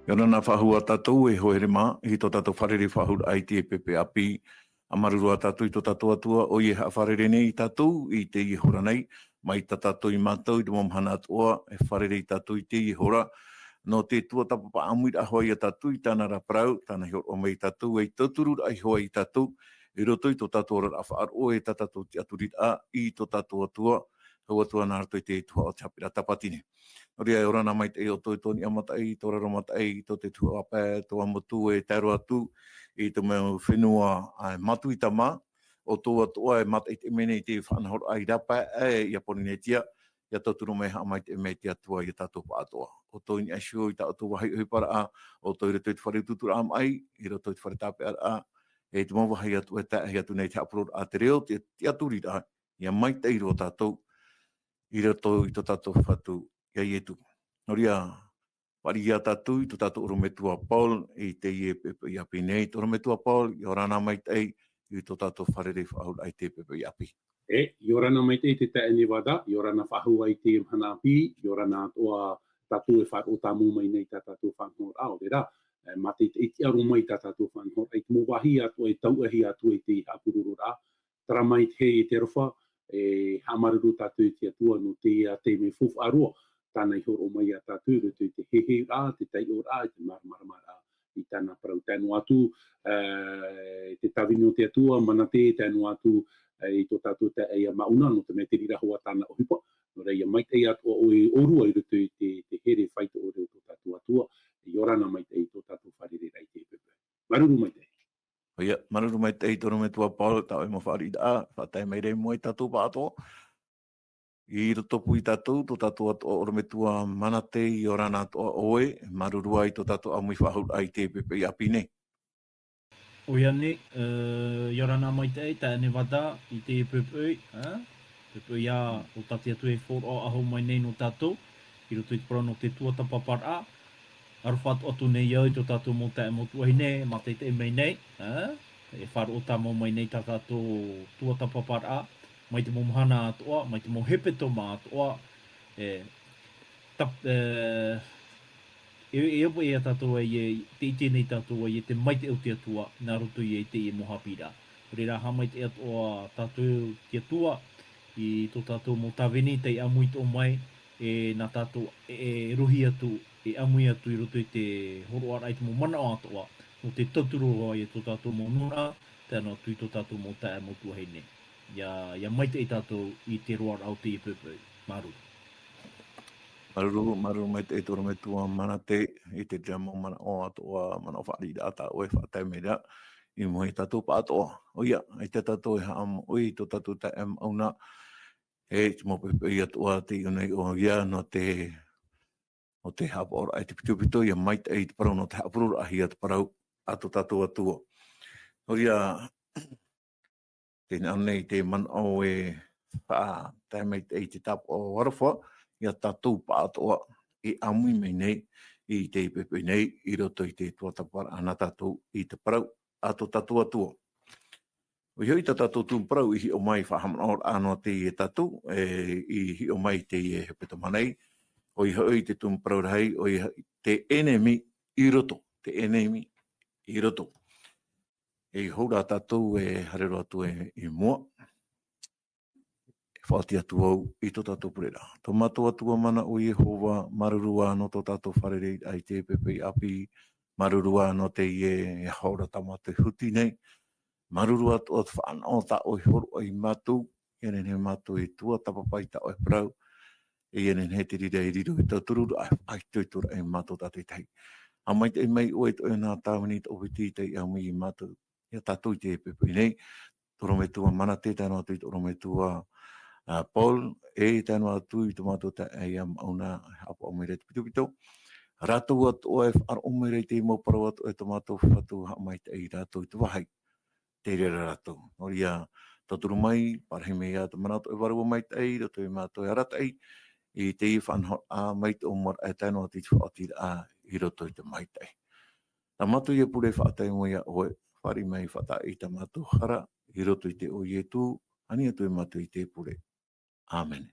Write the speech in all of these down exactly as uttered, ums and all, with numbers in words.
ʻIa ora na faʻahou ā tātou e hoa here mā, i tō tātou fārerei faʻahou i te poʻipoʻi ʻāpī. ʻA māuruuru ā tātou i tō tātou Atua, ʻoia e haʻafārerei nei ia tātou i teie hora nei, mai tā tātou ia mātou i te mau mahana atoʻa, e fārerei tātou i teie hora. Nō te tuatāpapa ʻāmui hoʻi ia tātou i tāna ra parau, tāna i hōroʻa mai ia tātou, ei tauturu raʻa hoʻi ia tātou, i roto i tō tātou oraraʻa faʻaroʻo e tā tātou tiʻaturiraʻa i tō tātou Atua, hau atu ā nā roto i te tuhaʻa o te haʻapiʻiraʻa Tāpati nei. Nō reira, ʻia ora na maitaʻi ʻoutou i tō niʻa mataʻi, tō raro mataʻi, tō te tuhaʻa pae, tō ā motu e tae roa atu i te mau fenua, ā, e mātuita mā, ʻoutou atoʻa e mātaʻitaʻi mai nei i te faʻanahoraʻa i rāpae, ā, i a Pōrīnetia, ʻia tauturu mai haʻamaitaʻi mai te Atua ia tātou pāʻatoʻa. ʻOutou i niʻa iho i tā ʻoutou vāhi ʻohiparaʻa, ʻoutou i roto i te fare utuuturaʻa maʻi, i roto i te fare tāpeʻaraʻa, e te mau vāhi atoʻa e tae atu nei te haʻapuroroʻa, te reo, te, te tiʻaturiraʻa, ʻia maitaʻi roa tātou, i roto i tō tātou Fatu, ia Ietu. Nō reira, fāriʻi ā tātou i tō tātou ʻorometua Paul, i teie poʻipoʻi ʻāpī nei. Tō ʻorometua Paul, ʻia ora na maitaʻi i tō tātou fārerei faʻahou i te poʻipoʻi ʻāpī. E, ʻia ora na maitaʻi te taeaʻe Nevada, ʻia ora na faʻahou i te mahana ʻāpī, ʻia ora na atoʻa tātou e faʻaroʻo tāmau mai nei tā tātou faʻanahoraʻa, ʻo reira, e, mātaʻitaʻi tiʻa roa mai tā tātou faʻanahoraʻa, i te mau vāhi atoʻa e tauʻahi atu i te haʻapurororaʻa, terā mai te hē e te aroha, e haʻamāuruuru tātou i te Atua nō teie taime faufaʻa roa, tāna i hōroʻa mai ia tātou i roto i te heheuraʻa, te taiʻoraʻa, te māramaramaraʻa i tāna parau. Tae noa atu, e, te tāvini o te Atua, Manate, tae noa atu, e, i tō tātou taeaʻe ia Mauna, nō te mea te reira hoʻi tāna ʻohipa. Nō reira, ʻia maitaʻi atoʻa ʻoe ʻōrua i roto i te, te here faitoʻo o tō tātou Atua, ʻia ora na maitaʻi i tō tātou fārereiraʻa i te poʻipoʻi. Māuruuru maitaʻi. ʻOia, māuruuru maitaʻi tō ʻorometua Paul, tā ʻoe mau fāriʻiraʻa, faʻatae mai ra i mua ia tātou pāʻatoʻa. I roto pū ia tātou, tō tātou atoʻa ʻorometua Manate, ʻia ora na atoʻa ʻoe, māuruuru ā i tō tātou ʻāmui faʻahou i te poʻipoʻi ʻāpī nei. ʻOia nei, e, ʻia ora na maitaʻi, taeaʻe Nevada, i te poʻipoʻi, e? Poʻipoʻi ā, ʻo tā te Atua e hōroʻa faʻahou mai nei nō tātou, i roto i te parau nō te tuatāpaparaʻa, aroha atoʻa atu nei au i tō tātou mau taeaʻe mau tuahine, mātaʻitaʻi mai nei, e? E faʻaroʻo tāmau mai nei tā tātou tuatāpaparaʻa, mai te mau mahana atoʻa, mai te mau hepetoma atoʻa, e, tap-, e, e, e ʻoaʻoa ia tātou ē, e, te ʻite nei tātou ē, e te maitaʻi o te Atua, nā roto ia i teie mau haʻapiʻiraʻa. Nō reira, haʻamaitaʻi atoʻa tātou i te Atua, i tō tātou mau tāvini, tei ʻāmui atoʻa mai, e nā tātou, e, e rohi atu, e ʻāmui atu i roto i te hōroʻaraʻa i te mau manaʻo atoʻa, nō te tauturu hoʻi i tō tātou mau nūnaʻa, tae noa atu i tō tātou mau taeaʻe mau tuahine. ʻIa, ʻia maitaʻi tātou i te roaraʻa o teie poʻipoʻi. Māuruuru. Māuruuru, māuruuru maitaʻi tō ʻorometua Manate, i te reira mau manaʻo atoʻa, manaʻo fāriʻiraʻa tā ʻoe e faʻatae mai ra, i mua ia tātou pāʻatoʻa. ʻOia, ʻaita tātou e haʻamoʻe i tō tātou taeaʻe Mauna, e te mau poʻipoʻi atoʻa tei ʻō nei ʻoia nō te, nō te haʻapaʻoraʻa i te pitopito, ʻia maitaʻi i te parau nō te haʻapuroroʻahia te parau a tō tātou Atua. Nō reira, teie nei te manaʻo e faʻatae maitaʻi i te tāpaʻo aroha ia tātou pāʻatoʻa e ʻāmui mai nei i te poʻipoʻi nei i roto i te tuatāpaparaʻa nā tātou i te parau a tō tātou Atua. ʻOia hoʻi tā tātou tumu parau i hiʻo mai, faʻahaʻamanaʻoraʻa noa atu ia tātou, e, i hiʻo mai i teie hepetoma nei, ʻoia hoʻi te tumu parau rahi, ʻoia hoʻi te ʻenemi i roto, te ʻenemi i roto. E hou rā tātou e haere roa atu e, i mua. E faʻaoti atu vau i tō tātou pure ra. Tō mātou Atua mana ʻo Iehova, māuruuru ā nō tō tātou fārereiraʻa i teie poʻipoʻi ʻāpī, māuruuru ā nō teie e hora tā mātou e huti nei, māuruuru atoʻa te fānaʻo tā ʻoe i hōroʻa ia mātou, ʻia nehenehe mātou e tuatāpapa i tā ʻoe parau, e ʻia nehenehe te reira e riro ei tautururaʻa, faʻaitoitoraʻa ia mātou tātaʻitahi. Haʻamaitaʻi mai ʻoe i tō ʻoe nā tāvini, tō ʻoe piti tei ʻāmui ia mātou, ia tātou i teie poʻipoʻi nei, tō ʻorometua Manate, tae noa atu i tō ʻorometua, ā, Paul, e tae noa atu i tō mātou taeaʻe ia Mauna, haʻapaʻo mai ra i te pitopito. Rātou atoʻa e faʻaroʻo mai ra i te mau parau atoʻa e tō mātou Fatu, haʻamaitaʻi rātou i te vāhi tei reira rātou. Nō reira, tauturu mai, parahi mai ā te mana o tō ʻoe Vārua Maitaʻi, i roto ia mātou e arataʻi, i teie faʻanahoraʻa, mai te ʻōmuaraʻa e tae noa atu i te faʻaotiraʻa, i roto i te maitaʻi. Tā mātou ia pure faʻatae mai ia ʻoe, fāriʻi mai faʻataʻa i tā mātou hara, i roto i te iʻoa o Ietu, ani atu ia mātou i te pure. ʻĀmene.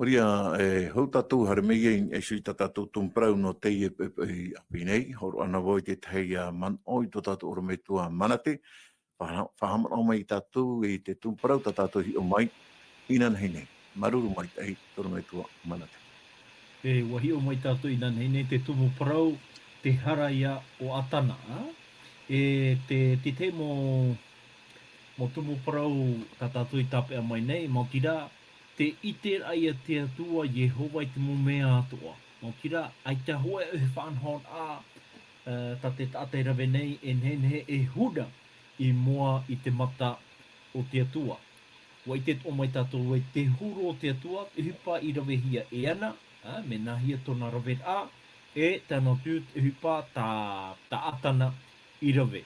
Ori ia, e, hou tātou haere mai ai, e sui tā tātou tumu parau nō teie poʻipoʻi ʻāpī nei, hōroʻa na vau i te tahi, ā, manaʻo i tō tātou ʻorometua Manate, faʻa-, faʻahaʻamanaʻo mai tātou i te tumu parau tā tātou hiʻo mai, inanahi nei. Māuruuru maitaʻi, tō ʻorometua Manate. E, ʻua hiʻo mai tātou inanahi nei te tumu parau, te hara ia o ʻĀtana, ā? E, te, te, te mau, mau tumu parau tā tātou i tāpeʻa mai nei, maoti rā, te ʻite ra ia te Atua Iehova i te mau mea atoʻa. Maoti rā, ʻaita hōʻē ʻohi faʻanahoraʻa, ā, tā te taʻata i rave nei, e nehenehe e huna i mua i te mata o te Atua. ʻUa ʻite atoʻa mai tātou ē te huru o te Atua, te ʻohipa i ravehia e ana, ā, mea nāhea tōna raveraʻa, e tae noa atu te ʻohipa tā, tā ʻĀtana i rave.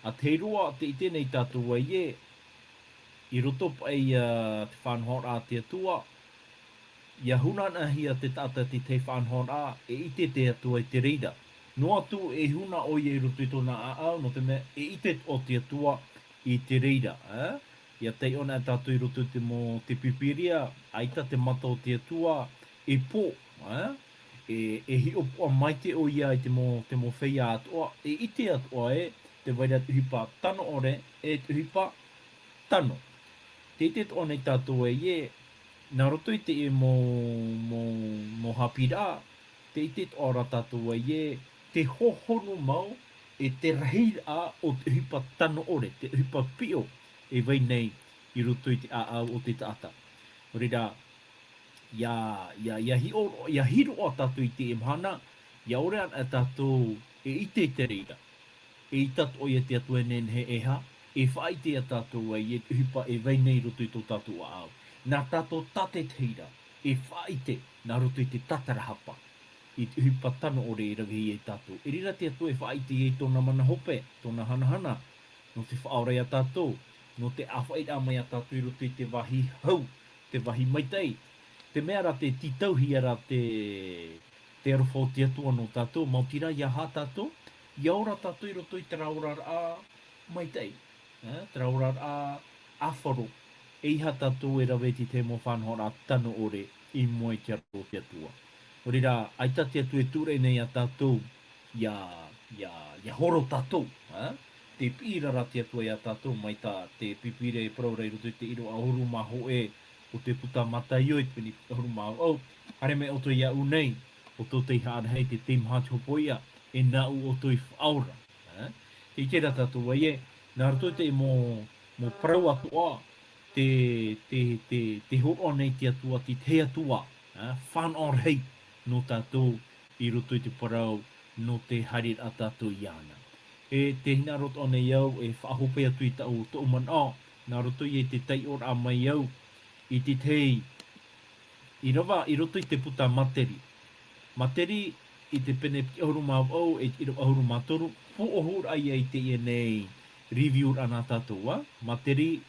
ʻA tahi roa te ʻite nei tātou ē, i roto paʻi ia te faʻanahoraʻa a te Atua, ʻia huna anaʻe hia te taʻata i te tahi faʻanahoraʻa, e ʻite te Atua i te reira. Noa atu e huna ʻoia i roto i tōna ʻāʻau, nō te mea e ʻite atoʻa te Atua i te reira, ā? ʻIa taiʻo anaʻe tātou i roto i te mau, te Pīpīria, ʻaita te mata o te Atua e pō, ā? E, e hiʻopoʻa maitaʻi ʻoia i te mau, te mau feiā atoʻa, e ʻite atoʻa ē, tē vai ra te ʻohipa tano ʻore, e te ʻohipa tano. Tē ʻite atoʻa nei tātou ē, nā roto i teie mau, mau, mau haʻapiʻiraʻa, tē ʻite atoʻa ra tātou ē, te hohonu mau, e te rahiraʻa o te ʻohipa tano ʻore, te ʻohipa piʻo, e vai nei i roto i te ʻāʻau o te taʻata. Nō reira, ʻia, ʻia, ʻia hiʻo-, ʻia hiroʻa tātou i teie mahana, ʻia ʻore anaʻe tātou e ʻite i te reira. E ʻite atoʻa ia te Atua e nehenehe e aha, e faʻaʻite ia tātou ē, e te ʻohipa e vai nei i roto i tō tātou ʻāʻau. Nā tātou tātaʻitahi ra, e faʻaʻite nā roto i te tatarahapa, i te ʻohipa tano ʻore e ravehia ia tātou. E reira te Atua e faʻaʻite ia i tōna mana hope, tōna hanahana, nō te faʻaora ia tātou, nō te ʻāfaʻiraʻa mai ia tātou i roto i te vāhi hau, te vāhi maitaʻi. Te mea ra tē tītauhia ra te, te aroha o te Atua nō tātou, maoti rā ʻia aha tātou, ʻia ora tātou i roto i terā oraraʻa maitaʻi, ā, terā oraraʻa ʻāfaro, ʻeiaha tātou e rave i te mau faʻanahoraʻa tano ʻore i mua i te aroha o te Atua. Nō reira, ʻaita te Atua e tūraʻi nei ia tātou, ʻia, ʻia, ʻia horo tātou, ā? Tē piʻi ra te Atua ia tātou, mai tā te Pīpīria e parau ra i roto i te ʻīrava ʻahuru mā hōʻē o te puta Mataio, i te pene ʻahuru mā vaʻu, haere mai ʻoutou iāʻu nei, ʻo tō tei haʻa rahi, te teimaha te hopoiʻa, e nāʻu ʻoutou i faʻaora. Ā? Tē ʻite ra tātou ē, nā roto i te mau, mau parau atoʻa, tē, tē, tē, tē hōroʻa nei te Atua, te tahi Atua, ā, fānaʻo rahi nō tātou i roto i te parau nō te haereraʻa tātou iāna. E tē hinaʻaro atoʻa nei au e faʻahope atu i tāʻu, tōʻu manaʻo, nā roto ia i te taiʻoraʻa mai au i te tahi ʻīrava i roto i te puta Materi. Materi i te pene piti ʻahuru mā vaʻu e te ʻīrava ʻahuru mā toru, pūʻohuraʻa ia i teie nei review-raʻa nā tātou, ā? Materi,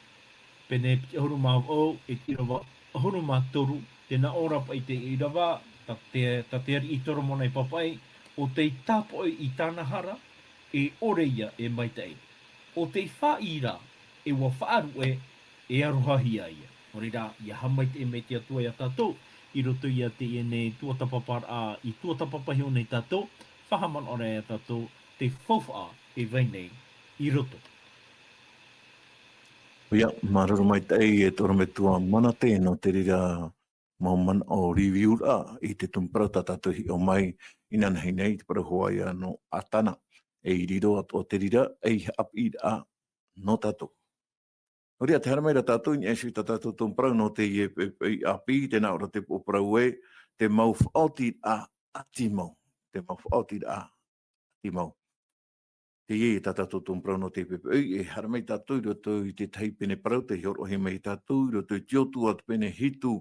pene piti ʻahuru mā vaʻu e te ʻīrava ʻahuru mā toru, tē nā ʻō ra paʻi te ʻīrava, tā te, tā te ariʻi Toromona i pāpaʻi, ʻo tei tāpaʻo i tāna hara, e ʻore ia e maitaʻi. ʻO tei fāʻi ra, e ʻua faʻaruʻe, e arohahia ia. Nō reira, ʻia haʻamaitaʻi mai te Atua ia tātou, i roto ia teie nei tuatāpaparaʻa, i tuatāpapa iho nei tātou, faʻahaʻamanaʻo ra ia tātou, te faufaʻa e vai nei i roto. ʻOia, māuruuru maitaʻi e tō ʻorometua Manate nō te reira mau manaʻo review-raʻa i te tumu parau tā tātou hiʻo mai inanahi nei, te parau hoʻi ia nō ʻĀtana, ei riro atoʻa te reira, ei haʻapiʻiraʻa nō tātou. Nō reira, tē haere mai ra tātou i niʻa iho i tā tātou tumu parau nō teie poʻipoʻi ʻāpī, tē nā ʻō ra te upoʻo parau ē, te mau faʻaotiraʻa ʻati mau. Te mau faʻaotiraʻa ʻati mau. Teie tā tātou tumu parau nō teie poʻipoʻi, e haere mai tātou i roto i te tahi pene parau, tei hōroʻahia mai tātou, i roto i te Iosua te pene hitu,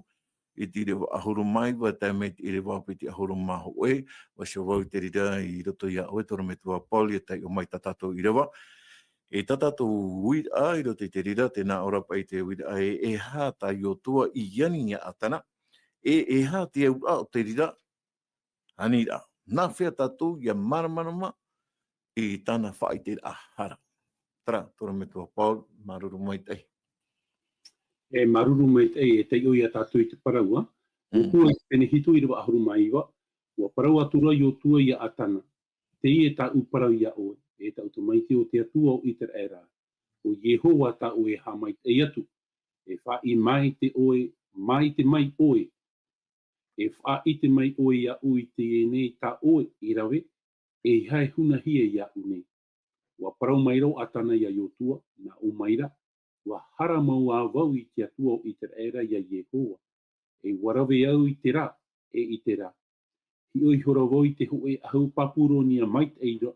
i te ʻīrava ʻahuru mā iva, tae mai i te ʻīrava piti ʻahuru mā hōʻē, ʻua ʻosi vau i te reira i roto iā ʻoe, tō ʻorometua Paul, ʻia taiʻo mai tā tātou ʻīrava. E tā tātou uiraʻa, i roto i te reira, tē nā ʻō ra paʻi te uiraʻa ē, e aha tā Iosua i ani iā ʻĀtana, e, e aha te auraʻa o te reira, ani ra. Nāfea tātou ʻia māramarama i tāna faʻaʻiteraʻa hara. Terā, tō ʻorometua Paul, māuruuru maitaʻi. E māuruuru maitaʻi, e taiʻo ia tātou i te parau, ā. Iosua i te pene hitu ʻīrava ʻahuru mā iva, ʻua parau atura Iosua ia Atana, teie tāʻu parau ia ʻoe, e tāʻu tamaiti, ʻo te Atua o Iseraela, ʻo Iehova tā ʻoe e haʻamaitaʻi atu, e faʻaʻite mai ʻoe, mai te mai ʻoe, e faʻaʻite mai ʻoe iāʻu i teie nei tā ʻoe i rave, e ʻeiaha e hunahia iāʻu nei. ʻUa parau maira ʻo Atana ia Iosua, nā ʻō maira, ʻua haramau ā vau i te Atua o Iseraela ia Iehova, e ʻua rave au i te rā, e i te rā. Hiʻo ihora vau i te hōʻē ʻahu Papuronia maitaʻi ra,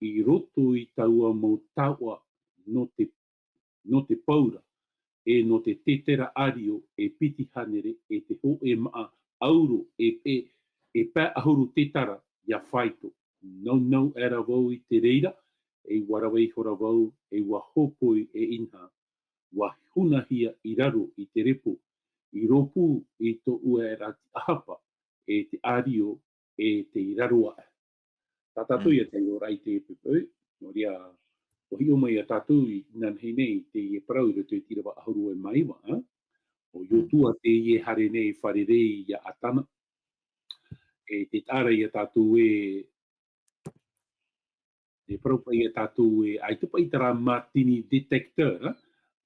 i roto i taua mau taoʻa nō te, nō te paura, e nō te tētera ʻārio e piti hānere, e te hōʻē māʻa ʻauro e, e, e pae ʻahuru tētera ia faito. Naunau aʻera vau i te reira, e ʻua rave ihora vau, e ʻua hōpoi e inaha, ʻua hunahia i raro i te repo, i rōpū i tōʻu aʻera ʻāhapa, e te ʻārio, e tei raro aʻe. Tā tātou ia taiʻo ra i te pepe, nō reira, ʻua hiʻo mai ia tātou i nanahi nei, teie parau i roto i te ʻīrava ʻahuru e mā iva, ā? ʻO Iosua teie e haere nei e fārerei ia Atana. E te taʻa ra ia tātou e, e parau paʻi ia tātou e, ʻaita paʻi terā mātini detecteur, ā?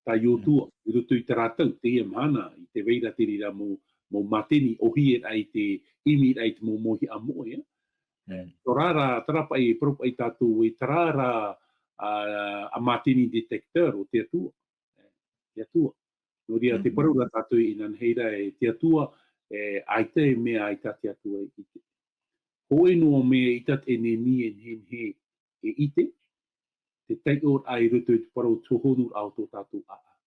Tā Iosua, i roto i terā tau, teie mahana, i te vai ra te reira mau, mau mātini, ʻōhie ra i te ʻimi ra i te mau mōhiʻa moʻe, ā? Terā rā, terā paʻi, e parau paʻi tātou e, terā rā, ā, ā mātini detecteur ʻo te Atua. Te Atua. Nō reira, te parau ra tātou i nanahi ra e te Atua, e, ʻaita e mea ʻaita te Atua e ʻite. Hōʻē noa mea ʻaita te ʻenemi e nehenehe e ʻite, te taiʻoraʻa i roto i te parau tōhonu ra o tō tātou ʻāʻau.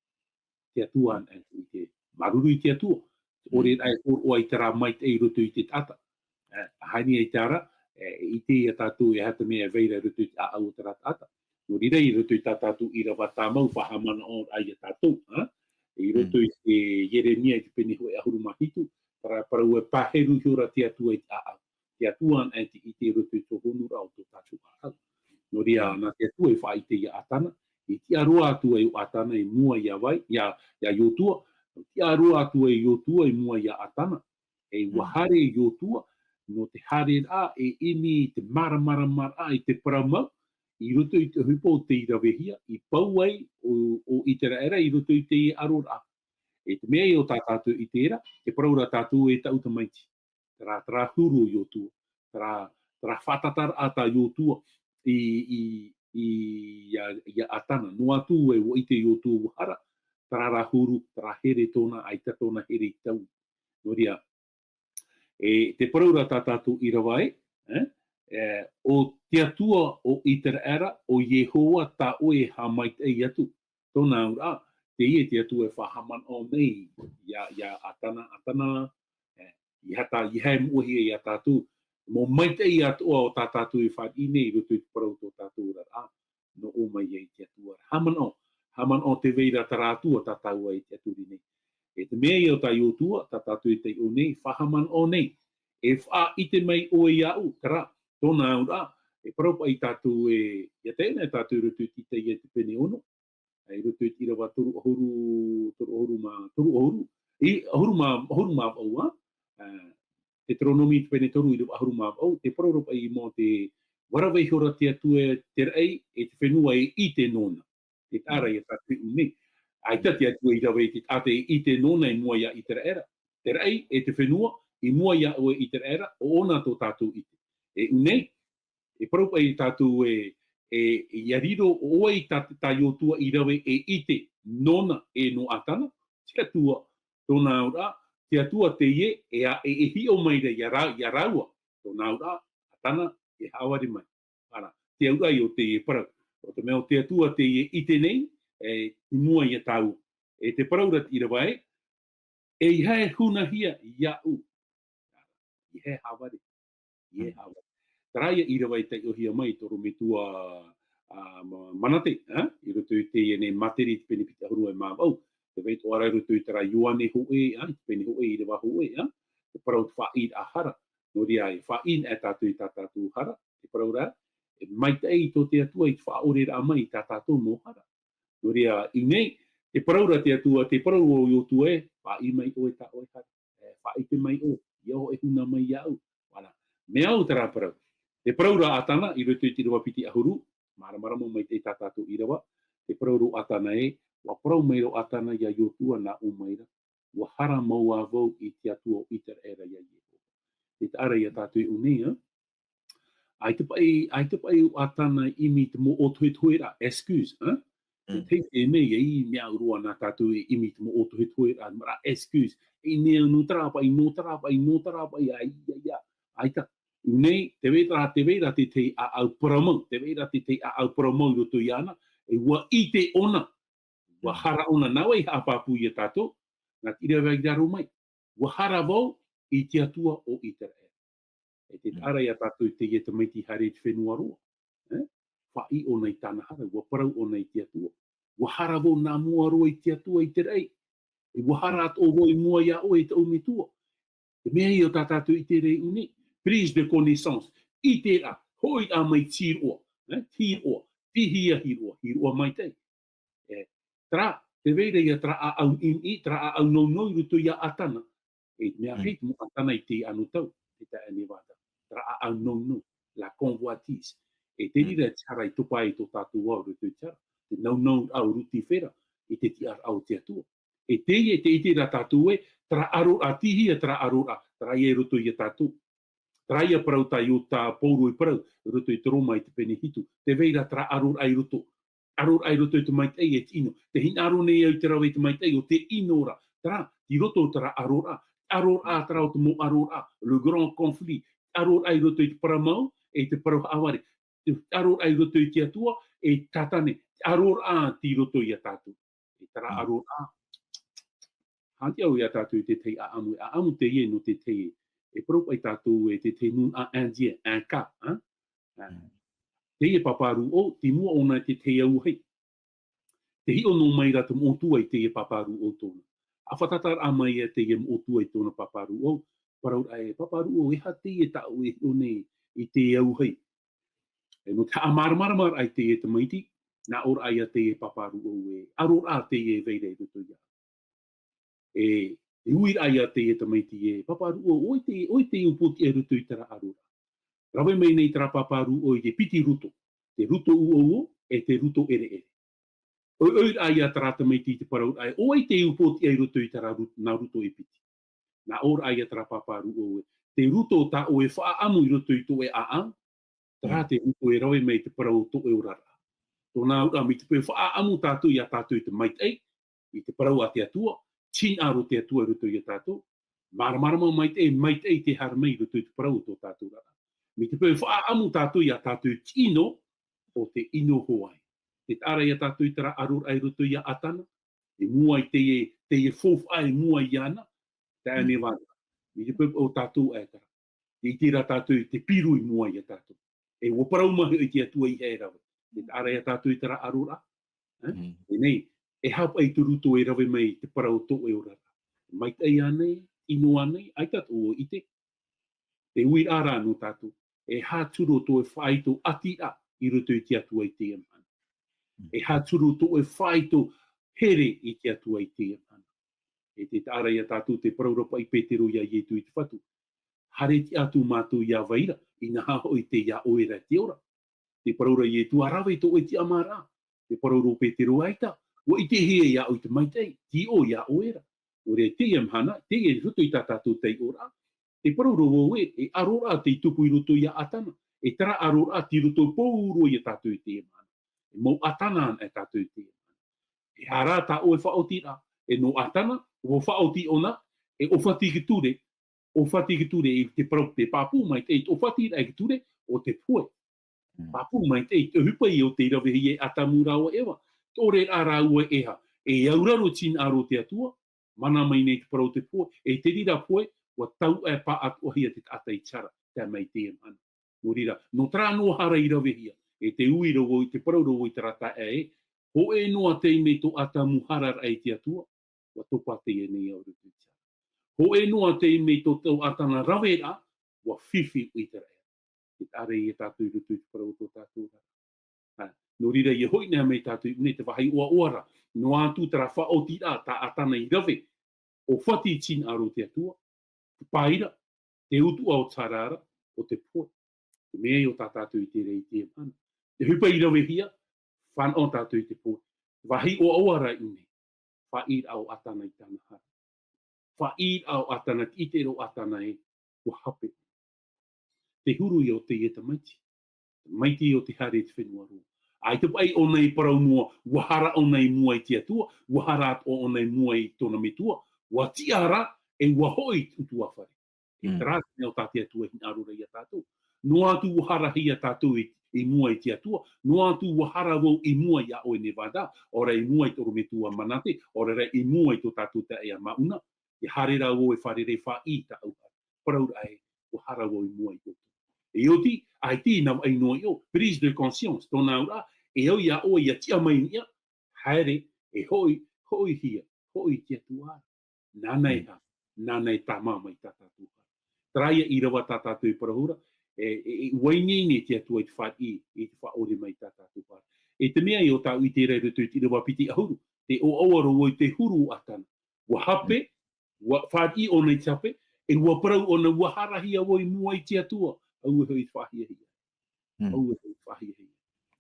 Te Atua anaʻe te ʻite. Māuruuru i te Atua. ʻOre ra e hōroʻa i terā maitaʻi i roto i te taʻata. E, ʻaita i terā, e, e ʻite ia tātou e aha te mea e vai ra i roto i te ʻāʻau o terā taʻata. Nō reira, i roto i tā tātou ʻīrava tāmau, faʻahaʻamanaʻo ra ia tātou, ā? I roto i te Ieremia i te pene hōʻē ʻahuru mā hitu, terā parau e pāheru ihora te Atua i te ʻāʻau. Te Atua anaʻe te ʻite i roto i te tōhonu ra o tō tātou ʻāʻau. Nō reira, nā te Atua e faʻaʻite ia Atana, i tiʻa roa atu ai ʻo Atana i mua ia vai, ia, ia Iosua, i tiʻa roa atu ai Iosua i mua ia Atana, e ʻua haere Iosua, nō te haereraʻa e ʻimi i te māramarama i te parau mau, i roto i te ʻohipa ʻo tei ravehia, i pau ai ʻo, ʻo Iseraela i roto i te aroraʻa. E te mea ïa ʻo tā tātou i terā, te parau ra tātou e tāʻu tamaiti. Terā, terā huru o Iosua, terā, terā faʻatataraʻa tā Iosua i, i, i, ia, ia Atana. Noa atu e ʻua ʻite Iosua ʻua hara, terā rā huru, terā here tōna, ʻaita tōna here i taui. Nō reira, e te parau ra tā tātou ʻīrava ē, e, e, ʻo te Atua o Iseraela, ʻo Iehova tā ʻoe e haʻamaitaʻi atu. Tōna auraʻa, teie te Atua e faʻahaʻamanaʻo nei ia, ia Atana, Atana, e, ʻeiaha, ʻeiaha e moʻehia ia tātou. Mau maitaʻi atoʻa o tā tātou e fāriʻi nei i roto i te parau tō tātou oraraʻa, nō ʻō mai ai te Atua. Haʻamanaʻo, haʻamanaʻo tē vai ra terā Atua tā tāua e tiʻaturi nei. E te mea ïa ʻo tā Iosua, tā tātou e taiʻo nei, faʻahaʻamanaʻo nei. E faʻaʻite mai ʻoe iāʻu, terā, tōna auraʻa, e parau paʻi tātou e, ʻia taiʻo na tātou i roto i te Isaia i te pene ono, i roto i te ʻīrava toru ʻahuru, toru ʻahuru mā, toru ʻahuru, i, ʻahuru mā, ʻahuru mā vaʻu, ā, ā, Teuteronome i te pene toru ʻīrava ʻahuru mā vaʻu, te parau ra paʻi mau te, ʻua rave ihora te Atua i te raʻi, e te fenua e ʻite nōna. Te taʻa ra ïa tātou e ʻite nei. ʻAita te Atua i rave i te taʻata e ʻite nōna i mua ia Iseraela. Te raʻi, e te fenua, i mua ia ʻoe Iseraela, ʻo ʻōna tō tātou ʻite. E ʻite nei, e parau paʻi tātou e, e, ʻia riro ʻoe i tā, tā Iosua i rave e ʻite nōna e nō Atana, te Atua, tōna auraʻa, te Atua teie, e a, e, e hiʻo mai ra ia rā, ia rāua, tōna auraʻa, Atana, e haʻavare mai. Āna, te auraʻa ïa o teie parau. ʻO te mea ʻo te Atua teie e ʻite nei, e, i mua ia tāua. E te parau ra te ʻīrava ē, ʻeiaha e hunahia iāʻu. ʻEiaha e haʻavare. ʻEiaha e haʻavare. Terā ïa ʻīrava i taiʻohia mai tō ʻorometua, ā, Ma-, Manate, ā? I roto i teie nei Māteri i te pene piti ʻahuru e mā vaʻu. Tē vai atoʻa ra i roto i terā Ioane hōʻē, ā? I te pene hōʻē, ʻīrava hōʻē, ā? Te parau te faʻaʻīraʻa hara. Nō reira, e faʻaʻī anaʻe tātou i tā tātou hara. Te parau ra, e maitaʻi tō te Atua i te faʻaʻoreraʻa mai i tā tātou mau hara. Nō reira, i ʻō nei, te parau ra te Atua, te parau o Iosua ē, faʻaʻī mai ʻoe tā ʻoe hara. E, Faʻaʻite mai ʻoe, ʻia ʻoe e huna mai iāʻu. Voilà. Mea au terā parau. Te parau ra ʻĀtana, i roto i te ʻīrava piti ʻahuru, māramarama mai te tā tātou ʻīrava, te parau ra ʻĀtana ē, ʻua parau mai ra ʻĀtana iā Iosua nā ʻō mai ra, ʻua haramāua vau i te Atua o ʻĪteraʻera iā Iehova. Tē taʻa ra ia tātou i ʻō nei, ā? ʻAita paʻi, ʻaita paʻi ʻo ʻĀtana i ʻimi i te mau ʻōtohetoheraʻa, excuse, ā? Mm. Te, te mea ia i mea au roa nā tātou e ʻimi i te mau ʻōtohetoheraʻa, mea ra excuse. I mea nō terā paʻi, nō terā paʻi, nō terā paʻi, ʻaita, ʻaita, ʻaita. Nei, tē vai ra, tē vai ra te tahi ʻāʻau parau mau, tē vai ra te tahi ʻāʻau parau mau i roto iāna, e ʻua ʻite ʻōna, ʻua Mm. hara ʻōna, nā vai haʻapāpū ia tātou, nā te ʻīrava i raro mai. ʻUa hara vau i te Atua o ʻĪteraʻera. E tē Mm. taʻa ra ia tātou i teie tamaiti haere i te fenua roa. E? Faʻaʻī ʻōna i tāna hara, ʻua parau ʻōna i te Atua. ʻUa hara vau nā mua roa i te Atua i te raʻi. E ʻua hara atoʻa vau i mua iā ʻoe e taʻu metua. Te mea ia tā tātou i ʻite ra i ʻō nei. Prise de connaissance. ʻIte ra, hoʻi ra mai tīroʻa. E? Tīroʻa. Tīhia hiroʻa. Hiroʻa maitaʻi. E, terā, tē vai ra ia terā ʻāʻau ʻimi, terā ʻāʻau nounou i roto iā ʻĀtana. E, mea Mm. hei te mau ʻĀtana i te anotau, te taeaʻe Nevada. Terā ʻāʻau nounou, la convoitise. E te Mm. reira te hara i topa ai tō tātou ao i roto i te hara. Te nounou ʻo Rutifera, i te tiʻaraʻa o te Atua. E teie, tē ʻite ra tātou ē, terā ʻaroraʻa, tīhia terā ʻaroraʻa, terā ia i roto iā tātou. Terā ia parau tā Iosua, tā Pauro i parau, i roto i te Roma i te pene hitu. Tē vai ra terā ʻaroraʻa i roto. ʻAroraʻa i roto i te maitaʻi e te ʻino. Tē hinaʻaro nei au i te rave i te maitaʻi ʻo te ʻino ra. Terā, tei roto terā ʻaroraʻa. ʻAroraʻa terā o te mau ʻaroraʻa. Le grand conflit. ʻAroraʻa i roto i te parau mau, e te parau haʻavare. ʻAroraʻa i roto i te Atua, e Tātane. ʻAroraʻa tei roto iā tātou. E terā Mm. ʻaroraʻa. Hāʻati au ia tātou i te tahi ʻāʻamu, e ʻāʻamu teie nō te tahi, e parau paʻi tātou e te tahi nūnaʻa Indien, Inca, ā? Ā. Mm. Teie pāpā rūʻau, tei mua ʻōna i te tahi auahi. Tē hiʻo noa mai ra te moʻotua i teie pāpā rūʻau tōna. ʻA fātata ra mai ia teie moʻotua i tōna pāpā rūʻau, parau ra e, pāpā rūʻau, e aha teie tāʻu e hiʻo nei i te auahi? E nō te haʻamāramaramaraʻa i teie tamaiti, nā ʻō ra ia teie pāpā rūʻau ē, ʻaroraʻa teie e vai ra i roto iāʻu. E, e ui ra ia teie tamaiti ē, pāpā rūʻau, ʻoe te, ʻoe te upootiʻa i roto i terā ʻaroraʻa. Rave mai nei terā pāpā rūʻau i te piti roto, te roto ʻuʻuo, e te roto ʻereʻere. ʻOiʻoi ra ia terā tamaiti i te parau ra e, ʻoe te upootiʻa i roto i terā ro-, nā roto e piti. Nā ʻō ra ia terā pāpā rūʻau ē, te roto tā ʻoe e faʻaʻamu i roto i tō ʻoe ʻāʻau, terā Mm. te roto e rave mai te parau o tō ʻoe oraraʻa. Tōna auraʻa, mai te peu e faʻaʻamu tātou iā tātou i te maitaʻi, i te parau a te Atua, tī hinaʻaro te Atua i roto iā tātou, māramarama maitaʻi, maitaʻi te haere mai i roto i te parau o tō tātou oraraʻa. Mai te peu e faʻaʻamu tātou iā tātou i te ʻino, ʻo te ʻino hoʻi. Tē taʻa ra ia tātou i terā ʻaroraʻa i roto iā ʻĀtana, i mua i teie, teie faufaʻa i mua iāna, taeaʻe Mm. Nevada. Mai te peu ʻo tātou ʻaita rā. Tē ʻite ra tātou i te piru i mua iā tātou. E ʻua parau mai hoʻi te Atua ʻeiaha e rave. Tē taʻa ra ia tātou i terā ʻaroraʻa. Ā? Mm. E nei, e aha paʻi te roto e rave mai te parau o tō ʻoe oraraʻa? Maitaʻi ānei, ʻino ānei, ʻaita tō ʻoe ʻite. Te uiraʻa ra nō tātou, e aha te huru o tō ʻoe faʻaitoitoraʻa i roto i te Atua i teie mahana? Mm. E aha te huru o tō ʻoe faʻaitoito here i te Atua i teie mahana? E tē taʻa ra ia tātou te parau ra paʻi Petero iā Ietu i te Fatu. Haere tiʻa atu mātou iā vai ra, inaha hoʻi tei iā ʻoe ra te ora. Te parau ra Ietu, ʻa rave tō ʻoe tiʻamāraʻa. Te parau ra Petero, ʻaita, ʻua ʻitehia iāʻu i te maitaʻi, tei iō iā ʻoe ra. Nō reira, teie mahana, teie i roto i tā tātou taiʻoraʻa, te parau ra vau ē, e ʻaroraʻa tei tupu i roto iā ʻĀtana, e terā ʻaroraʻa tei roto pauroa iā tātou i teie mahana. E mau ʻĀtana anaʻe tātou i teie mahana. E aha rā tā ʻoe faʻaotiraʻa, e nō ʻĀtana, ʻua faʻaoti ʻōna, e ʻōfati i te ture, ʻōfati i te ture, i te parau, te pāpū maitaʻi, ʻōfati rā i te ture, ʻo te pohe. Mm. Pāpū maitaʻi, te ʻohipa ia o tei ravehia e Atamu rāua ʻo Eva. Tē ʻore ra rāua e aha, e auraro i te hinaʻaro o te Atua, mana mai nei te parau o te pohe, e te reira pohe, ʻua tauʻa e pāʻatoʻahia te taʻata i te hara, tae mai i teie mahana. Nō reira, nō terā noa hara i ravehia, e te ui ra vau, te parau ra vau i terā taeaʻe ē, hōʻē noa taime tō Atamu hararaʻa i te Atua, ʻua topa teie nei ao i roto i te hara. Hōʻē noa taime tō, tō ʻĀtana raveraʻa, ʻua fifi ʻo ʻĪteraʻera. Tē taʻa ra ia tātou i roto i te parau o tō tātou oraraʻa. Ā, nō reira, ʻia hoʻi anaʻe mai tātou i ʻō nei te vāhi ʻoaʻoa ra, noa atu terā faʻaotiraʻa tā ʻĀtana i rave, ʻōfati i te hinaʻaro o te Atua, te paira, te utuʻa o Tarara, o te pohe. Te mea ïa tā tātou i te reira i teie mahana. Te ʻohipa i ravehia, fānaʻo tātou i te pohe. Vāhi ʻoaʻoa rā i ʻō nei. Faʻaʻīraʻa o Atana i tāna hara. Faʻaʻīraʻa o Atana, te ʻite ra o Atana ē, ʻua hape. Te huru ïa o teie tamaiti. Tamaiti o te haere i te fenua roa. ʻAita paʻi ʻōna i parau noa, ʻua hara ʻōna i mua i te Atua, ʻua hara atoʻa ʻōna i mua i tōna metua, ʻua tiʻa rā, e ʻua hoʻi i te ʻutuāfare. E Mm. terā te mea o tā te Atua e hinaʻaro ra ia tātou. Noa atu ʻua harahia tātou i, i mua i te Atua, noa atu ʻua hara vau i mua iā ʻoe Nevada, ʻaore i mua i tō ʻorometua Manate, ʻaore rā i mua i tō tātou taeaʻe Mauna, ʻia haere rā vau e fārerei faʻaʻī i tāʻu hara. Parau ra ē, ʻua hara vau i mua i tō. E ʻoti, ʻaita i navaʻi noa i ʻō, prise de conscience, tōna auraʻa, e au iā ʻoe ʻia tiʻa mai i niʻa, haere, e hoʻi, hoʻihia, hoʻi i te Atua. Nāna e Mm. hā, nāna e tāmā mai tā tātou hara. Terā ïa ʻīrava tā tātou e parau ra, e, e, e ʻua ineine te Atua i te fāriʻi, i te faʻaʻore mai tā tātou hara. E te mea ïa o tāʻu i ʻite ra i roto i te ʻīrava piti ʻahuru, te ʻoaʻoa ra vau i te huru o Atana. ʻUa hape, Mm. ʻua fāriʻi ʻōna i te hape, e ʻua parau ʻōna, ʻua harahia vau i mua i te Atua, auē hoʻi i te faʻahiahia. Mm. Auē hoʻi i te faʻahiahia.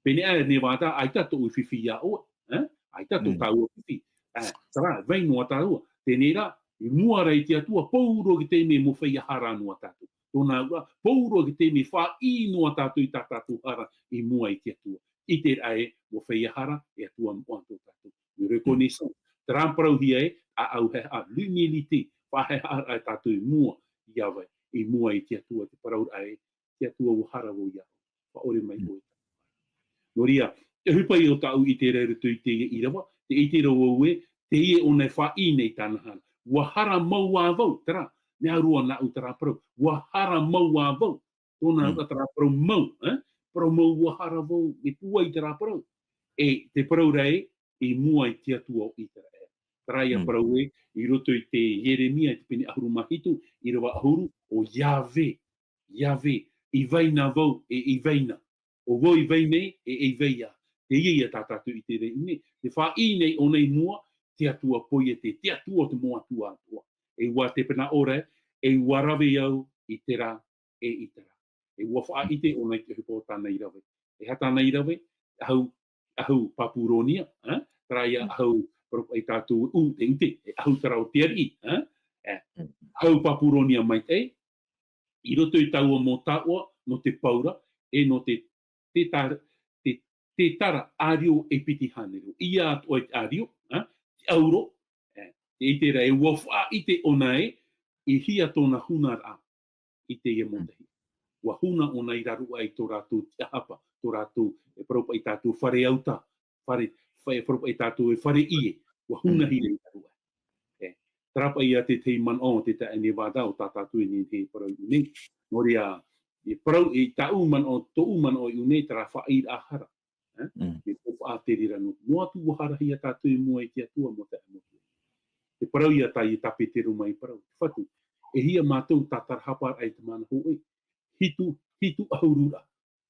Pēneiaʻe Nevada, ʻaita tōʻu fifi iā ʻoe, eh? ʻAita tō Mm. tāua fifi. Eh, terā, vai noa tāua. Teie rā, i mua ra i te Atua, pauroa roa i te taime ʻua feiā hara noa tātou. Tōna auraʻa, pauroa roa i te taime faʻaʻī noa tātou i tā tātou hara i mua i te Atua. ʻIte ra ē, ʻua feiā hara, e Atua moʻa tō tātou. Une reconnaissance. Terā parauhia ē, ʻāʻau haʻehaʻa, l'humilité, faʻahaʻehaʻa tātou i mua, iā vai, i mua i te Atua, te parau ra ē, te Atua ʻua hara vau iā ʻoe. Faʻaʻore mai Mm. ʻoe. Nō reira, te ʻohipa ïa o tāʻu i ʻite ra i roto i teie ʻīrava, te ʻite ra vau ē, teie ʻōna e faʻaʻī nei i tāna hara. ʻUa hara mau ā vau, terā, mea roa nāʻu terā parau. ʻUa hara mau ā vau. Tōna Mm. auraʻa terā parau mau, eh? Parau mau ʻua hara vau, e pūai terā parau. E te parau ra ē, i mua i te Atua o ʻĪteraʻera. Terā ïa Mm. parau ē, i roto i te Ieremia, i te pene ʻahuru mā hitu, ʻīrava ʻahuru, ʻo Iāvē, Iāvē, i vai na vau, e i vai na. ʻO vau i vai nei, e i vai ā. Teie ïa tā tātou i ʻite ra i ʻō nei. Te faʻaʻī nei ʻōna i mua, te Atua poiete, te Atua o te mau atua atoʻa. E ʻua te pānaʻo ra, e ʻua rave au i terā, e i terā. E ʻua faʻaʻite ʻōna i te ʻohipa o tāna i rave. E aha tāna i rave, ʻahu, ʻahu Papuronia, eh? Terā ïa Mm. ʻahu, parau paʻi tātou ʻū, te ʻute, e ʻahu terā o te ariʻi, eh? Eh, Mm. ʻahu Papuronia maitaʻi, i roto i taua mau taoʻa, nō te paura, e nō te, te tar-, te, te tara ʻārio e piti hānere. ʻIa atoʻa i te ʻārio, eh? Te ʻauro, eh? Te ʻite ra ē ʻua faʻaʻite ʻōna ē, i hea tōna hunaraʻa i teie Mm. mau tahi. ʻUa huna ʻōna i raro aʻe i tō rātou tiʻahapa, tō rātou, e parau paʻi tātou fare auta, fare, fa-, e parau paʻi tātou e fare ʻie, ʻua huna Mm. hia i raro aʻe. E, terā paʻi ïa te tahi manaʻo o te taeaʻe Nevada o tā tātou e nehenehe e parau i ʻō nei. Nō reira, e parau, i tāʻu manaʻo, tōʻu manaʻo i ʻō nei, terā faʻaʻīraʻa hara. Eh? Mm. E faufaʻa te reira nō, noa atu ʻua harahia tātou i mua i te Atua mau taeaʻe mau tuahine. Te parau ïa tā ʻoe, tā Petero mai parau, te Fatu, e hia mātou tātarahapa ai te mana hōʻē, hitu, hitu ʻahuru ra.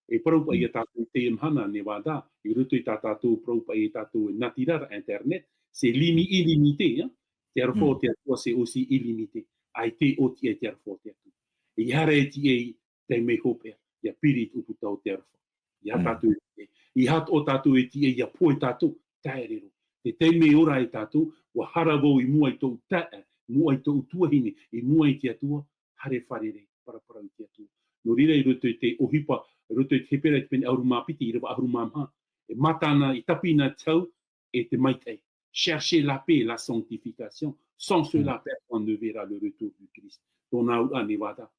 E parau paʻi Mm. ïa tātou i teie mahana, Nevada, i roto i tā tātou parau paʻi ïa tātou e natirara internet, c'est limi-, illimité, hein? Te aroha Mm. o te Atua, c'est aussi illimité. ʻAita e ʻōtiʻa te aroha o te Atua. E ʻere e tiʻa i te mea hopeʻa, ʻia piri i te ʻūputa o te aroha. ʻIa Mm. tātou e tiʻa, ʻeiaha atoʻa tātou e tiʻa ʻia pohe tātou, taeʻa roa. Te taime e ora ai tātou, ʻua hara vau i mua i tōʻu taeaʻe, i mua i tōʻu tuahine, i mua i te Atua, haere fārerei, paraparau i te Atua. Nō reira i roto i te ʻohipa, i roto i te Hepera i te pene ʻahuru mā piti, ʻīrava ʻahuru mā maha, e mātāna, i tāpina te hau, e te maitaʻi. Cherchez la paix et la sanctification. Sans cela, Mm. personne ne verra le retour du Christ. Tōna auraʻa Nevada.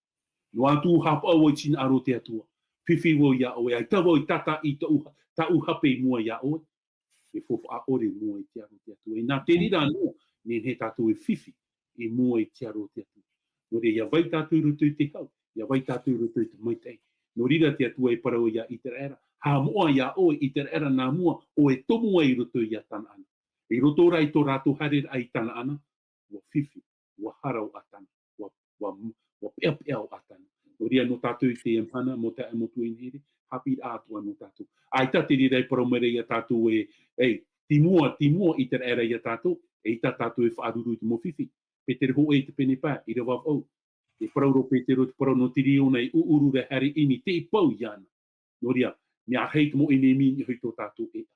Noa atu haʻapaʻo vau i te hinaʻaro o te Atua. Fifi vau iā ʻoe, ʻaita vau i tātaʻi i tāʻu, tāʻu hape i mua iā ʻoe. E faufaʻa ʻore i mua i te aro o te Atua. E nā te reira noa, nehenehe tātou e fifi i mua i te aro o te Atua. Nō reira, ʻia vai tātou i roto i te hau, ʻia vai tātou i roto i te maitaʻi. Nō reira te Atua e parau iā ʻĪteraʻera, haʻamoʻa iā ʻoe, ʻĪteraʻera nā mua, ʻoe e tomo ai i roto iā Tanaana. I roto rā i tō rātou haereraʻa i Tanaana, ʻua fifi, ʻua hara ʻo Atana, ʻua, ʻua, ʻua peʻapeʻa ʻo Atana. Nō reira nō tātou i teie mahana, mau taeaʻe mau tuahine here, haʻapiʻiraʻa atoʻa nō tātou. ʻAita te reira e parau mai ra iā tātou ē, ei, tei mua, tei mua ʻĪteraʻera iā tātou, eʻita tātou e faʻaruru i te mau fifi. Petero hōʻē i te pene pae, ʻīrava vaʻu. E parau ra Petero, te parau nō te reo nei, ʻuʻuru ra haere ʻimi, tei pau iāna. Nō reira, mea rahi te mau ʻenemi i niʻa i tō tātou ʻēʻa.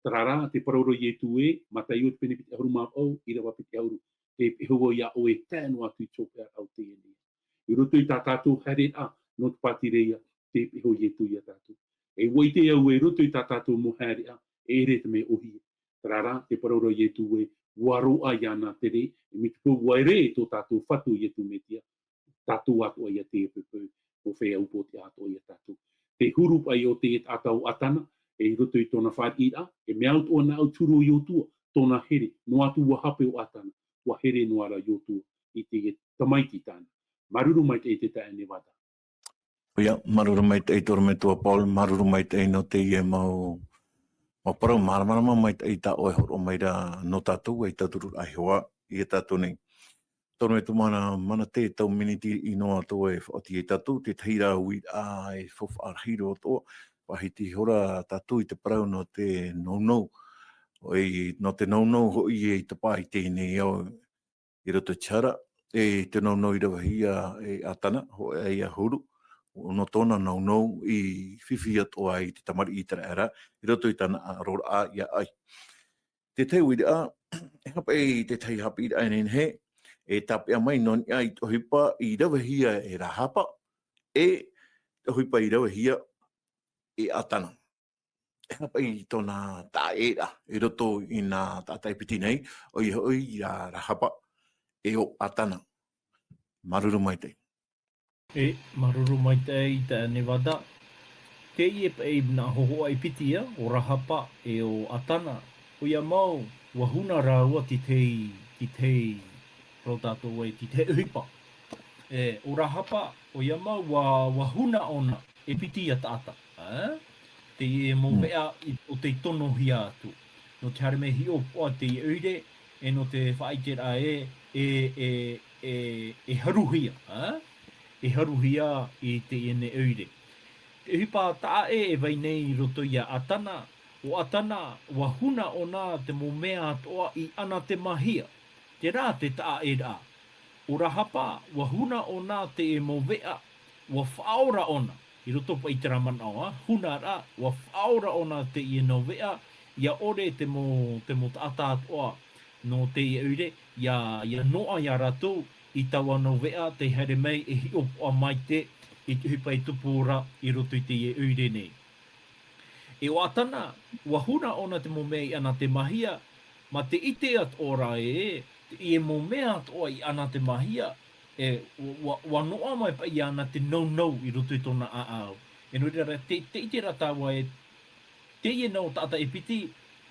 Terā rā, te parau ra Ietu ē, Mataio te pene piti ʻahuru mā vaʻu, ʻīrava piti ʻahuru, tei pihaʻi au iā ʻoe, tae noa atu i te hopeʻa o teie nei. I roto i tā tātou haereraʻa nō te pātireia, tei pihaʻi au Ietu iā tātou. E ʻua ʻite au ē, i roto i tā tātou mau haereʻa, e ʻere te mea ʻōhie. Terā rā, te parau ra Ietu ē, ʻua roaʻa iāna te rē, e mai te peu ʻua rē tō tātou Fatu Ietu Metia, tātou atoʻa ia teie poʻipoʻi, ʻua feiā upoʻotiʻa atoʻa ia tātou. Te huru paʻi o te taʻata ʻo ʻĀtana, e i roto i tōna fāriʻiraʻa, e mea au atoʻa nā ʻu te huru o Iotua, tōna here, noa atu ʻua hape ʻo ʻĀtana, ʻua here noa ra Iotua i te tamaiti tāna. Māuruuru maitaʻi te taeaʻe Nevada. ʻOia, māuruuru maitaʻi tō ʻoe metua Paul, māuruuru maitaʻi nō teie mau, mau parau māramarama maitaʻi tā ʻoe e hōroʻa mai ra nō tātou, ʻia tauturu ra iho ā ia tātou nei. Tō ʻoe metua Mana, Mana, te tau miniti ʻino atoʻa e faʻaoti ia tātou, te tahi ra uiraʻa e faufaʻa rahi roa atoʻa, faʻahiti ihora tātou i te parau nō te nounou. ʻOia, nō te nounou hoʻi e tapā i teie nei ao, i roto i te hara, e te nounou i ravehia e ʻĀtana, hōʻē ïa huru, nō tōna nounou i fifi atoʻa ai te tamariʻi ʻĪteraʻera, i roto i tāna ʻāroraʻa ia ʻai. Te tahi uiraʻa, e haʻapaʻo i te tahi haʻapiʻiraʻa e nehenehe, e tāpeʻa mai nō niʻa i te ʻohipa i ravehia e Rahapa, e te ʻohipa i ravehia e ʻĀtana. E haʻapaʻo i tōna taʻaʻēraʻa i roto i nā taʻata e piti nei, ʻoia hoʻi ia Rahapa e ʻo ʻĀtana. Māuruuru maitaʻi. E, māuruuru maitaʻi i tā Nevada. Teie paʻi nā hōhoʻa e piti ïa, ʻo Rahapa e ʻo ʻĀtana. ʻOia mau, ʻua huna rāua i te, i te, rō tātou e i te ʻohipa. E, ʻo Rahapa, ʻoia mau, ʻua, ʻua huna ʻōna e piti ïa taʻata. Ā? Teie mau veʻa i, ʻo tei tonohia atu. Nō te haere mai e hiʻopoʻa teie ʻoire, e nō te faʻaʻiteraʻa ē, e, e, e, e haruhia, ā? E haruhia i teie nei ʻoire. Te ʻohipa taʻaʻē e vai nei i roto ia ʻĀtana, ʻo ʻĀtana, ʻua huna ʻōna te mau mea atoʻa i anatemahia. Terā te taʻaʻēraʻa. ʻO Rahapa, ʻua huna ʻōna teie mau veʻa, ʻua faʻaora ʻōna. I roto paʻi i terā manaʻo, ā, huna ra, ʻua faʻaora ʻōna teie mau veʻa, ʻia ʻore te mau, te mau taʻata atoʻa nō teie ʻoire, ʻia, ʻia noaʻa ia rātou i taua mau veʻa tei haere mai e hiʻopoʻa maitaʻi i te ʻohipa e tupu ra i roto i teie ʻoire nei. E ʻo ʻĀtana, ʻua huna ʻōna te mau mea i anatemahia, mā te ʻite atoʻa ra ē, teie mau mea atoʻa i anatemahia, e, ʻua, ʻua, ʻua noaʻa mai paʻi iāna te nounou i roto i tōna ʻāʻau. E nō reira, te, te ʻite ra tāua ē, teie nā taʻata e piti,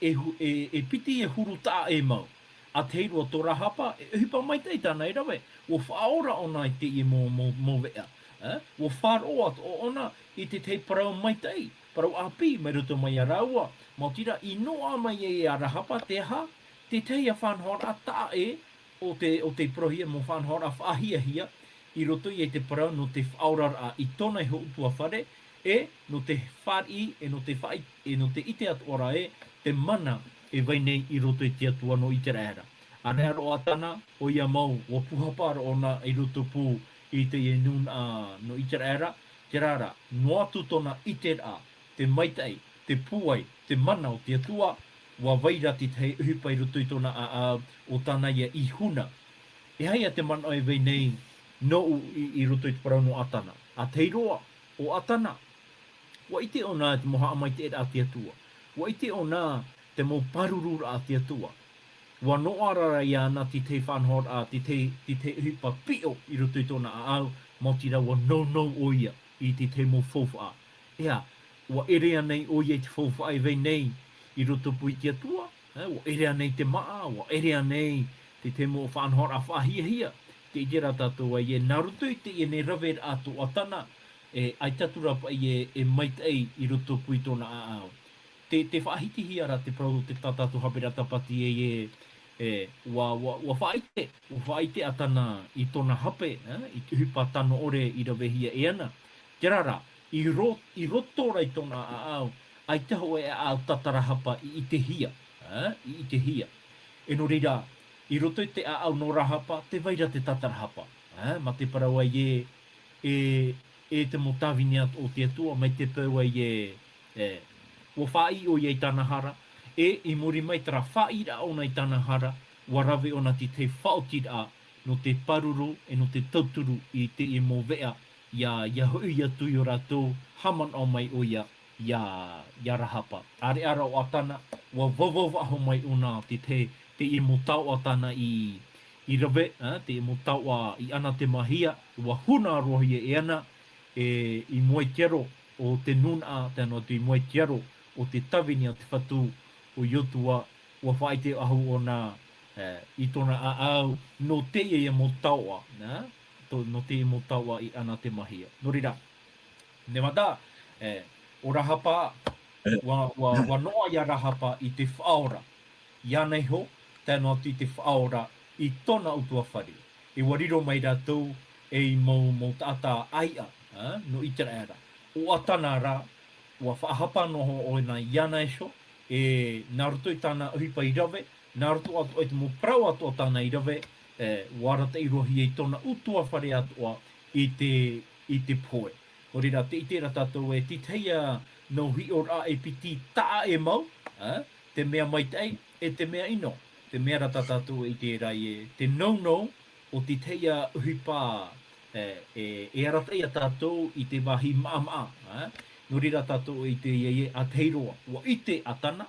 e hu-, e, e piti e huru taʻaʻē mau. ʻA tahi roa tō Rahapa, e ʻohipa maitaʻi tāna i rave, ʻua faʻaora ʻōna i teie mau, mau, mau veʻa. Ā? ʻUa faʻaroʻo atoʻa ʻōna i te tahi parau maitaʻi, parau ʻāpī mai roto mai ia rāua, maoti rā i noaʻa mai ai ia Rahapa te aha, te tahi ïa faʻanahoraʻa taʻaʻē o te, o te parauhia mau faʻanahoraʻa faʻahiahia, i roto i te parau nō te faʻaoraraʻa i tōna iho ʻutuāfare, e nō te fāriʻi, e nō te faʻi-, e nō te ʻite atoʻa ra ē, te mana e vai nei i roto i te Atua nō ʻĪteraʻera. ʻĀreʻa roa ʻĀtana, ʻoia mau, ʻua pūhapa roa ʻōna i roto pū i teie nūnaʻa nō ʻĪteraʻera, terā rā, noa atu tōna ʻiteraʻa, te maitaʻi, te pūai, te mana o te Atua, ʻua vai ra te tahi ʻohipa i roto i tōna ʻāʻau, ʻo tāna ïa i huna. E aha ïa te manaʻo e vai nei nōʻu i, i roto i te parau nō ʻĀtana? ʻA tahi roa, ʻo ʻĀtana, ʻua ʻite ʻōna te mau haʻamaitaʻiraʻa a te Atua. ʻUa ʻite ʻōna te mau pārururaʻa a te Atua. ʻUa noaʻa ra iāna te tahi faʻanahoraʻa, te tahi, te tahi ʻohipa piʻo i roto i tōna ʻāʻau, maoti rā ʻua nounou ʻoia i te tahi mau faufaʻa. ʻEā, ʻua ʻere ānei ʻoia i te faufaʻa e vai nei i roto pū i te Atua? Ā, ʻua ʻere ānei te māʻa, ʻua ʻere ānei te tahi mau faʻanahoraʻa faʻahiahia? Tē ʻite ra tātou ē, nā roto i teie nei raveraʻa tō ʻĀtana, e, ʻaita atu rā paʻi e, e maitaʻi i roto pū i tōna ʻāʻau. Tē, tē faʻahitihia ra te parau o te tā tātou haʻapiʻiraʻa tāpati ē, e, e, ʻua, ʻua, ʻua faʻaʻite, ʻua faʻaʻite ʻĀtana i tōna hape, ā, i te ʻohipa tano ʻore i ravehia e ana. Terā rā, i ro-, i roto rā i tōna ʻāʻau, ʻaita hōʻē ʻāʻau tātarahapa i ʻitehia, ā, i ʻitehia. E nō reira, i roto i te ʻāʻau nō Rahapa, tē vai ra te tātarahapa. Ā, mā te parau ai ē, e, e te mau tāvini atoʻa o te Atua, mai te peu ai ē, e, ʻua faʻaʻī ʻoia i tāna hara, e, i muri mai terā faʻaʻīraʻa ʻōna i tāna hara, ʻua rave ʻōna te tahi faʻaotiraʻa nō te pāruru, e nō te tauturu i teie mau veʻa, ʻia, ʻia hoʻi atu i ō rātou haʻamanaʻo mai ʻoia, iā, iā Rahapa. ʻĀreʻa rā ʻo Atana, ʻua vauvau faʻahou mai ʻōna te, te, teie mau taoʻa tāna i, i rave, ā, teie mau taoʻa i anatemahia, ʻua huna roa hia e ana, e, i mua i te aro o te nūnaʻa, tae noa atu i mua i te aro o te tāvini a te Fatu, ʻo Iotua, ʻua faʻaʻite faʻahou ʻōna, e, i tōna ʻāʻau, nō teie mau taoʻa, nā, tō, nō teie mau taoʻa i anatemahia. Nō reira, Nē mata, e, ʻo Rahapa, E. ʻua, ʻua, ʻua noaʻa iā Rahapa i te faʻaora. Iāna iho, tae noa atu i te faʻaora i tōna ʻutuāfare. E ʻua riro mai rātou ei mau, mau taʻata ʻāiʻa, ā, nō ʻĪteraʻera. ʻO Atana rā, ʻua faʻahapa noa ʻōna iāna iho, e nā roto i tāna ʻohipa i rave, nā roto atoʻa i te mau parau atoʻa tāna i rave, e, ʻua arataʻi roa hia i tōna ʻutuāfare atoʻa i te, i te pohe. Nō reira, tē ʻite ra tātou e te tahi ā mau hiʻoraʻa e piti taʻa e mau, ā, te mea maitaʻi, e te mea ʻino. Te mea ra tā tātou e ʻite ra ē, te nounou o te tahi ā ʻohipa, e, e, e arataʻi ia tātou i te vāhi maʻamaʻa, ā. Nō reira tātou e ʻite ē, ā tahi roa, ʻua ʻite Atana,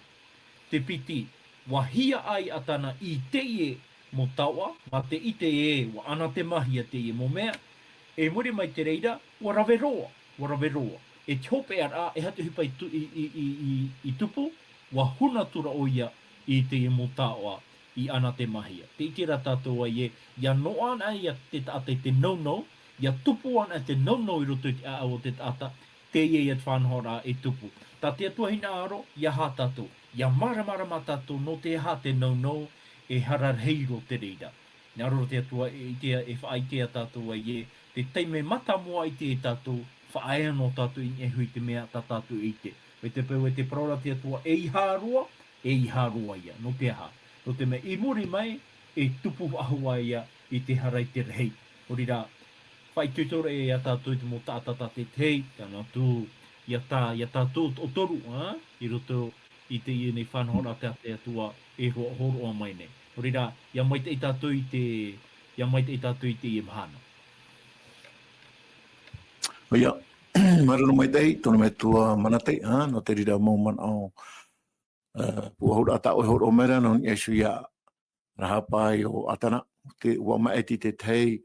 te piti, ʻua hiaʻai Atana i teie mau taoʻa, mā te ʻite ē, ʻua anatemahia teie mau mea, e muri mai te reira, ʻua rave roa, ʻua rave roa. E te hopeʻaraʻa, e aha te ʻohipa i tu-, i, i, i, i, i tupu, ʻua huna atu ra ʻoia i teie mau taoʻa i anatemahia. Tē ʻite ra tātou ē, ʻia noaʻa anaʻe ia te taʻata i te nounou, ʻia tupu anaʻe te nounou i roto i te ʻāʻau o te taʻata, teie ia te faʻanahoraʻa e tupu. Tā te Atua hinaʻaro, ʻia aha tātou, ʻia māramarama tātou nō te aha te nounou, e hara rahi roa te reira. Nā reira te Atua e, e, e faʻaʻite ia tātou ē, te taime mātāmua ʻite ia tātou, faʻaea noa tātou i niʻa iho i te mea tā tātou e ʻite. Mai te peu e te parau ra te Atua, ʻeiaha roa, ʻeiaha roa ia. Nō te aha? Nō te mea i muri mai, e tupu faʻahou ā ia i te hara i te rahi. Nō reira, faʻaitoito ra ia tātou i te mau taʻata tātaʻitahi, tae noa atu ia tā, ia tātou toʻotoru, ā, i roto i teie nei faʻanahoraʻa tā te Atua e hō-, hōroʻa mai nei. Nō reira, ʻia maitaʻi tātou i te, ʻia maitaʻi tātou i teie mahana. ʻOia, māuruuru maitaʻi, tōna metua Manate, ā, nō te reira mau manaʻo, ā, pūʻohuraʻa tā ʻoe e hōroʻa mai ra, nō niʻa iho ia Rahapa ʻe ʻo Atana, te, ʻua maʻiti te tahi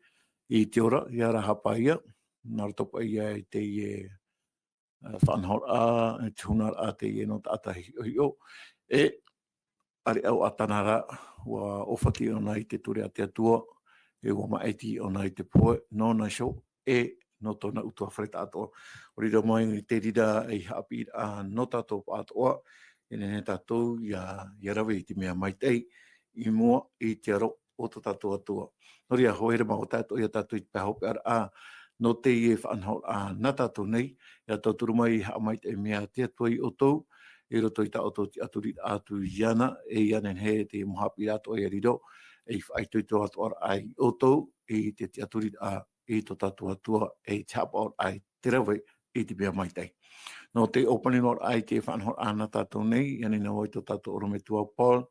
i te ora, ia Rahapa ia, nā roto paʻi ia i teie, ā, faʻanahoraʻa, i te hunaraʻa teie nō taʻata hiʻohiʻo. E, ʻāreʻa ʻo Atana rā, ʻua ʻōfati ʻōna i te ture a te Atua, e ʻua maʻiti ʻōna i te pohe, nōna iho, e nō tōna ʻutuāfare atoʻa. ʻO reira mai te reira ei haʻapiʻiraʻa nō tātou pāʻatoʻa, e nehenehe tātou ʻia, ʻia rave i te mea maitaʻi, i mua i te aro o tō tātou Atua. Nō reira, hoa here mā, ʻua tae atoʻa ia tātou i te pae hopeʻaraʻa, nō teie faʻanahoraʻa nā tātou nei, ʻia tauturu mai e haʻamaitaʻi mai te Atua ia ʻoutou, i roto i tā ʻoutou tiʻaturiraʻa atu iāna, e ʻia nehenehe te mau haʻapiʻiraʻa atoʻa ʻia riro, ei faʻaitoito atoʻa ra ia ʻoutou, i te tiʻaturiraʻa i tō tātou Atua, e te haʻapaʻoraʻa i te rave i te mea maitaʻi. Nō te ʻōpani noa ra i te faʻanahoraʻa nā tātou nei, ʻia nehenehe hoʻi tō tātou ʻorometua Paul,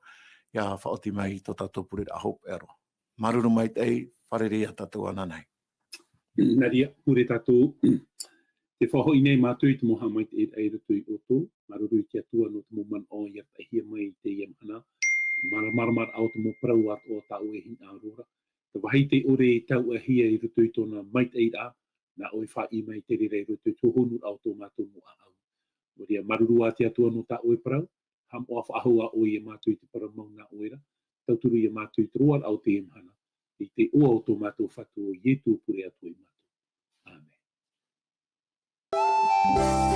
ʻia faʻaoti mai i tō tātou pureraʻa hopeʻa roa. Māuruuru maitaʻi, fārerei ia tātou ananahi. Nā reira, pure tātou, tē faʻahoʻi nei mātou i te mau haʻamaitaʻiraʻa i roto ia ʻoutou, māuruuru i te Atua nō te mau manaʻo i arataʻihia mai i teie mahana, māramarama o te mau parau atoʻa tā ʻoe e hinaʻaro ra, te vāhi tē ʻore e tauʻahia i roto i tōna maitaʻiraʻa, nā ʻoe e faʻaʻī mai te reira i roto i te hohonuraʻa o tō mātou mau ʻāʻau. Nō reira, māuruuru ā te Atua nō tā ʻoe parau, haʻamoʻa faʻahou ā ʻoe ia mātou i te parau mau nā ʻoe ra, tauturu ia mātou i te roaraʻa o teie mahana, i te iʻoa o tō mātou Fatu ʻo Ietu pure atu ai mātou. ʻĀmene.